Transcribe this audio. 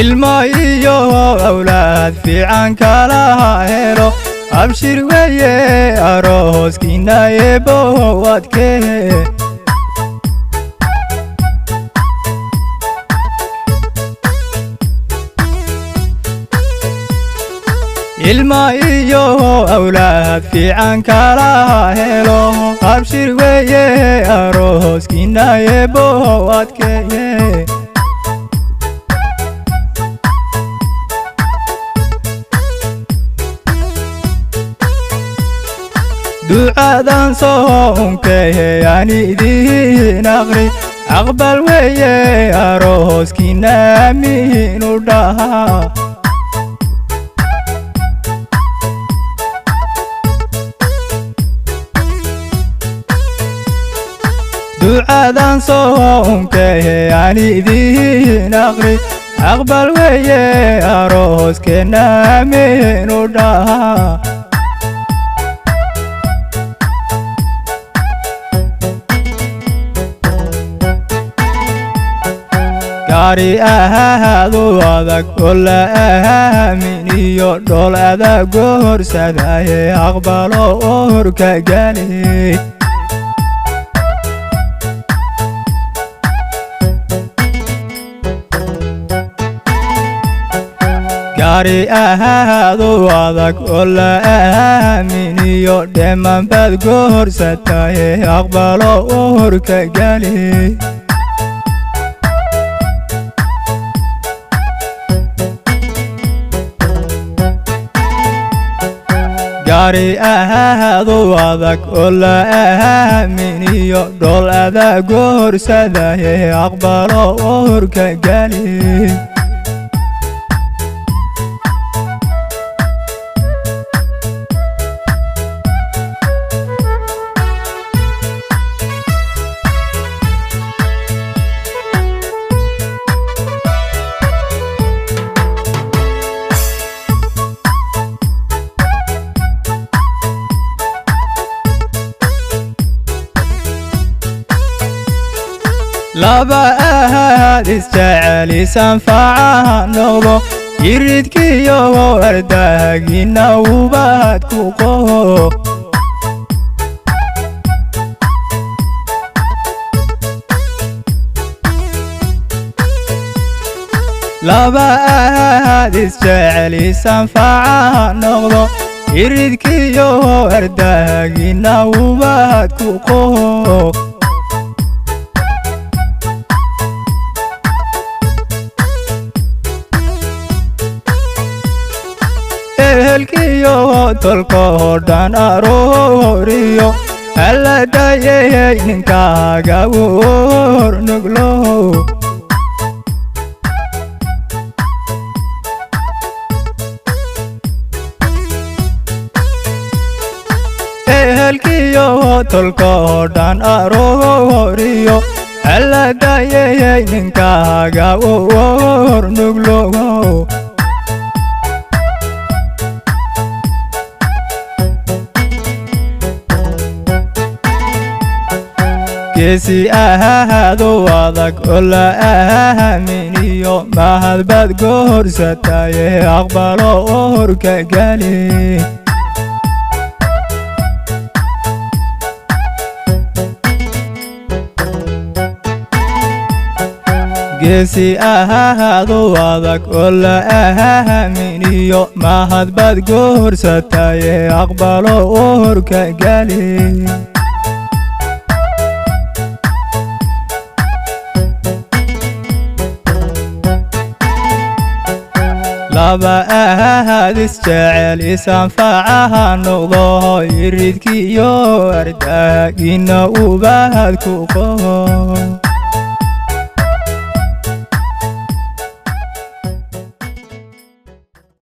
Ilmo iyo awlaad fiican kala helo, abshir weeye arooskiina, Eebbow adkee. Ilmo iyo awlaad fiican kala helo, abshir weeye arooskiina, Eebbow adkeeye. Ducadan soonkehe aan idiin aqri, aqbal weeye arooskiina, amiin u dhaha. Ducadan soonkehe aan idiin aqri, aqbal weeye arooskeenna, amiin u dhaha. Gaari ahaadu adag oo la aaminiyo, dhool adag gorsadaye, aqbalo oo horka gali. Gaari ahaadu adag oo la aaminiyo, dheemanbaad gorsataye, aqbalo oo horka gali. Gaari ahaadu adag oo la aaminiyo, dhool adag gorsadaye, aqbalo oo horka gali. Laba ahaad isjecel isanfacaha noqdo, iridkiyo ardaagina ubad ku qoho. Laba ahaad isjecel isanfacaha noqdo, iridkiyo ardaagina ubad ku qoho. Ehelkiyo tolkoo dhan arooriyo alla dayay ninkaaga hornuglo. Ehelkiyo tolkoo dhan arooriyo alla dayay ninkaaga hornuglo. Geesi ahaadu adag oo la aaminiyo, mahadbaad gorsataye, aqbalo oo horka gali. Geesi ahaadu adag oo la aaminiyo, mahadbaad gorsataye, aqbalo oo horka gali. Laba ahaad isjecel isanfacaha noqdo, iridkiyo ardaagina ubad ku qoho.